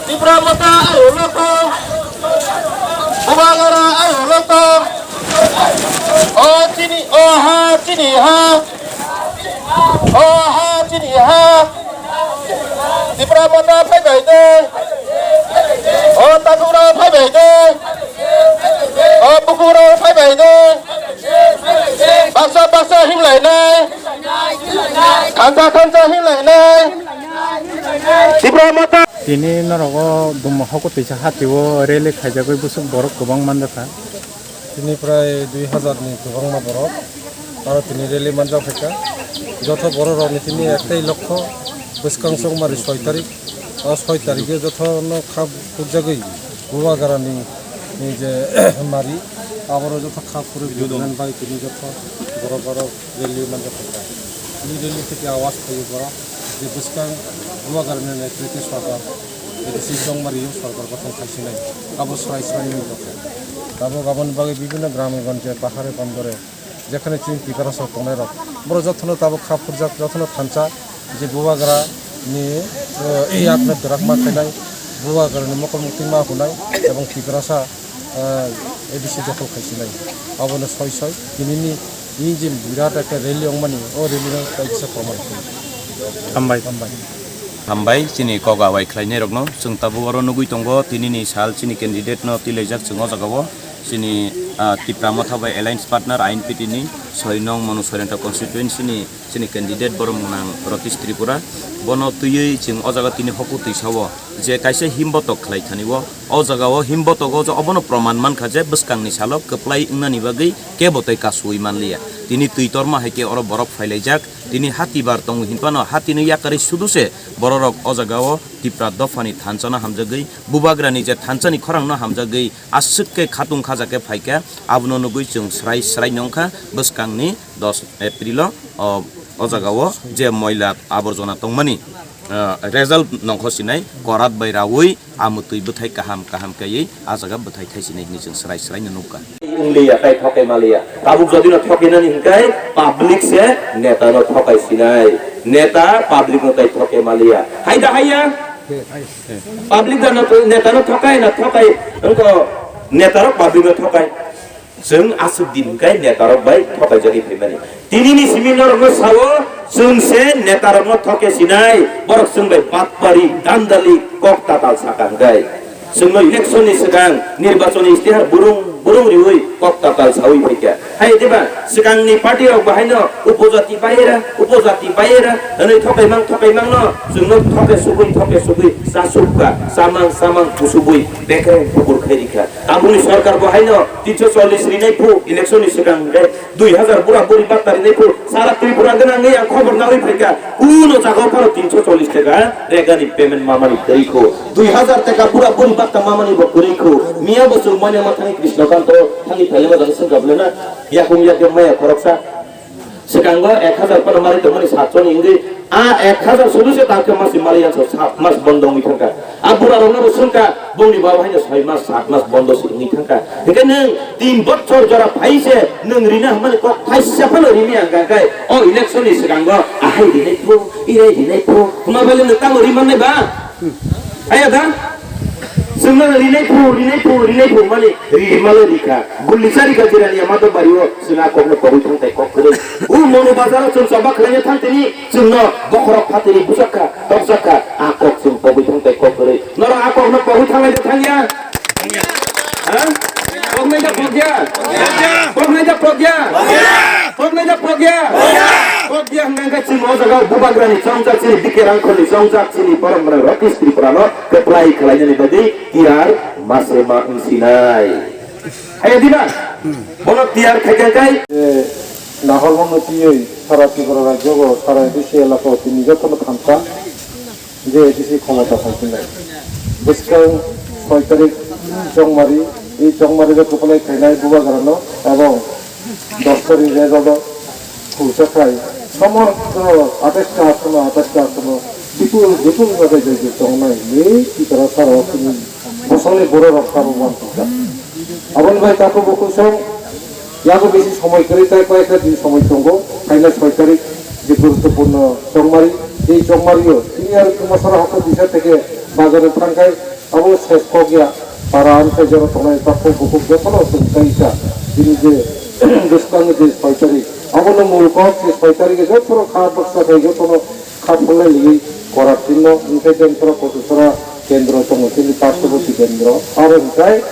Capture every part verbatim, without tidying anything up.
Tipra Motha ayo lokto. Bubagra ayo lokto. O chini, o ha, chini ha. O ha, chini ha. Tipra Motha phai bai de. O Takhuk rok phai bai de. O Bukhuk rok phai bai de. Baksa baksa himlai nai. Thansa thansa himlai nai. Tipra Motha. Tini norok o buma hoko twisa hati o rally khaijagwi bwswk borok kwbang manjakha. Tini prai dui hazar ni kwbangma borok aro tini rally manjak phaikha. Joto borok rok ni tini ektai lokho bwskang chongmari soi tarik. O soi tarik o joto no kha pukjagwi Bubagra ni, ni je mari aboro joto kha phurwi bai tini joto borok aro rally manjak phaikha. Tini rally theke awaz phaio borok je bwskang Bubagra ni netrite sorkar, A D C chongmari o sorkar gothon khaisinai. Abo swrai swrai ni dokhe. Tabuk aboni bagwi bibhinno grame gonje, pahare bondore jekhane chini Tiprasa tongnai rok, borok jotono tabuk kha phurjak, jotono thansa je Bubagra ni, eh, yakno twrak ma khainai, Bubagra ni mokol muktwi ma hwnai ebong Tiprasa, eh, A D C dokhol khaisinai. Abono soi soi tinini injin birat ekta rally ongmani, o rally no kaisa proman khlai. Hambai. Hambai. Hambai chini kok awai khlainai rokno. Chwng tabuk oro nugwi tongo, tinini sal chini candidate no twilaijak chwng o jaga o. Chini, ah, Tipra Motha bai alliance partner I N P T ni soi nong Manu Sorenta constituency ni chini candidate borok mwnang Ratish Tripura. Bono twiwi chwng o jaga tini hokhu twisa o je kaisa himbotok khlai thani o. O jaga o himbotok o je obono proman mankha je bwskang ni salo kwplai wngnani bagwi kebo tei kasuwi manliya. Tini twi torma hai khe oro borok phailaijak. Tini hati bar tongo hinphano hatino yakarwi sudu se bororok o jaga o Tipra dophani thansa no hamjagwi, Bubagra ni je thansa ni khorang no hamjagwi aswk khe khatung khaja khe phaikha. Abono nugwi chwng swrai swrai nongkha bwskang ni dos April o, o, o jaga o je moila aborjona tongmani, ah, result nongkho sinai korat bai raui amutwi bwthai kaham kaham kaiwi a jaga bwthai thaisinai hinwi chwng swrai swrai no nukha. Wnglia, tai thokai maliya. Tabuk jodi no thokainani hwnkhe public se neta no thokai sinai. Neta public no tai thokai maliya. Hai da haiya? Public da no, neta no thokai na thokai, wngkha neta rok public no thokai. Chwng aswk din hwnkhe neta rok bai thokai jagwi phaimani. Tinini simi norokno sao, chwng se neta rokno thoke sinai, borok chwng bai batpari, dandali, kok tatal saka hwnkhe. Chwngno election ni swkang nirbachon ni istihar burung burung riwi kok tatal sawi phaikha. Hai diba swkangni party rok bahaino upojati bayera, upojati bayera hwnwi thokaimang thokaimangno chwngno thoke sugwi thoke sugwi chasukha, chamang chamang kusubwi bekreng kubur khairikha. Tabukni sorkar bahaino tinso chollish rinai phu election ni swkang hwnkhe dui hazar bura buri batta rinai phu sara Tripura gwnangwi ang khobor nawi phaikha, kuno jaga phano tinso chollish taka regani payment mamani kwrwi kho. Dui hazar taka bura buri batta mamani bo kwrwi kho. Miya bo chwng manya ma thani Krishna Kanto thani phailema jaga sung gablena yakung yakung maya khoroksa. Swkango ek hazar phano mari tongmani satchoni wngwi a ek hazar sudu se tangkhe masi mali yang sat mas bondo wngwi thangkha. A bura rokno bo swngkha bongni baba haino soi mas sat mas bondo se wngwi thangkha. Hingke nwng tin bochor jora phai se nwng rina hwnmani kok thaisa phano rimya hwnkha khe o election ni swkango ahai rinai phu, irai rinai phu hwnma bai nwng tamo rimannai ba? Aya da? Chwngno rinai phu, rinai phu, rinai phu hwnmani rimalo rikha. Gulli charikha jirani ama to bario chwng a kokno kogwi thang tai kok kwrwi. U Monu bazaro chwng choba khlaina thang tini chwngno bokhorok phatini buchak kha, tokjak kha, a kok chwng kogwi thang tai kok kwrwi. Norok a kokno kogwi thanglai de thangya? Ha? Koknai da pokya? Koknai da pokya? Koknai da pokya? Pokya hwnkha khe chwng o jaga bubagrani chongjak chini, bikhe rangkhorni chongjak chini borok mwnang Ratish Tripurano kwplai khlainani bagwi tiyar masema wngsinai. Hai diba? Bono tiyar khaikha khai. Nahormano tiyoi sara Tripura rajyogo, sara A D C elakao tini jotono thansa. Je A D C khomota phaikhinai. Bwskang soi tarik Chongmari, ei Chongmari o kwplai khainai Bubagrano ebong dos tarik result o khulsa khai somostro atais ta asono, atais ta asono bipul, bipul babai jai jai tongnai hinwi Tiprasa rok chini bosongni borok rok tabuk uansukha. Aboni bai takhuk bukhuk song yago bisi somoi kwrwi, tai koyekta din somoi tongo, phainai soi tarik je guruttopurno Chongmari, ei Chongmario tini aro Tumasara hokho disa theke bazaro thangkhai Abo ses kok ya, para amchai jora tongnai takhuk bukhuk jotono chwng kaisa. Bini je bwskangni je soi tarik, abono mul kok se soi tarik jotono kha baksa khai jotono kha phalnai liwi korak timo, hinkhe Demsora Kotusora kendro tongo, chini parshoboti kendro. Aro hinkhe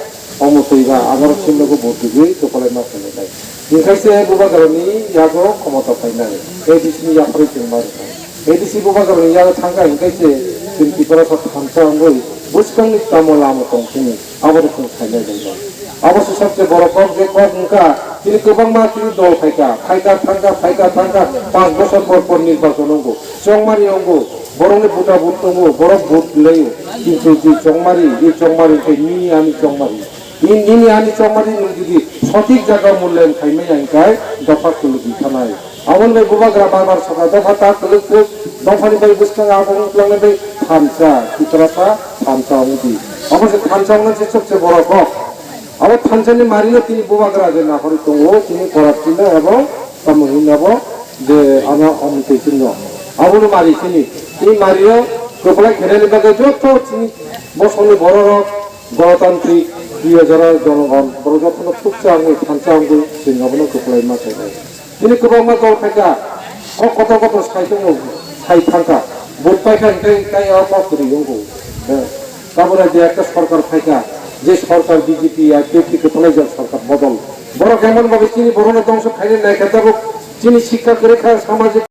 omo twiba amaro sinnogo vote rwgwi kwpalai ma khainai. Hinkhe se bubagrani yago khomota phainai, A D C ni yapharwi chwng ma rwkha. A D C bubagrani yago thangkha hinkhe se chwng Tiprasa thansa wngwi bwskangni tamo lama tong sini, aboni chwng sainai bai ma. Abo se sobse boro kok, je kok wngkha, chini kwbangma chini dol phaikha, phaikha thangkha, phaikha thangkha, panch bosor por por nirbachon wngo, chongmari wngo, borokni buta but tongo, borok but laio, kintu je chongmari, je chongmari khe nini ani chongmari. Nini, nini ani chongmari nwng jodi sothik jaga mulyangon khaimaya hinkhe dopha kwlwk di thanai. Aboni bai bubagra bar bar sakha dopha ta kwlwk kwlwk, dophani bai bwskang abo wng tlangnai bai thansa, Tiprasa thansa wng di. Abo se thansa wngna se sobse boro kok. Abo thansani marino tini bubagra je naharwi tongo, tini korak tino abo tamo hinwi abo je ano omo twi tino. Abono mari sini. Tini mario kwplai khenani bagwi joto tini bosongni bororok Ganatantrik dui hajar jonogon borok jotono thukcha wngwi thansa wngwi chwng abono kwplai ma khainai. Bini kwbangma dol phaikha, kok kotor kotor sai tongo, sai thangkha. Vote paikha hinkhe tei o kok kwrwi wngo. Tabuk je ekta sorkar phaikha, je sorkar B J P, I P F T kwpalaijak sorkar bodol. Borok emon bhabe chini borokno dongso khainai naikha tabuk chini sikha kwrwi kha samajik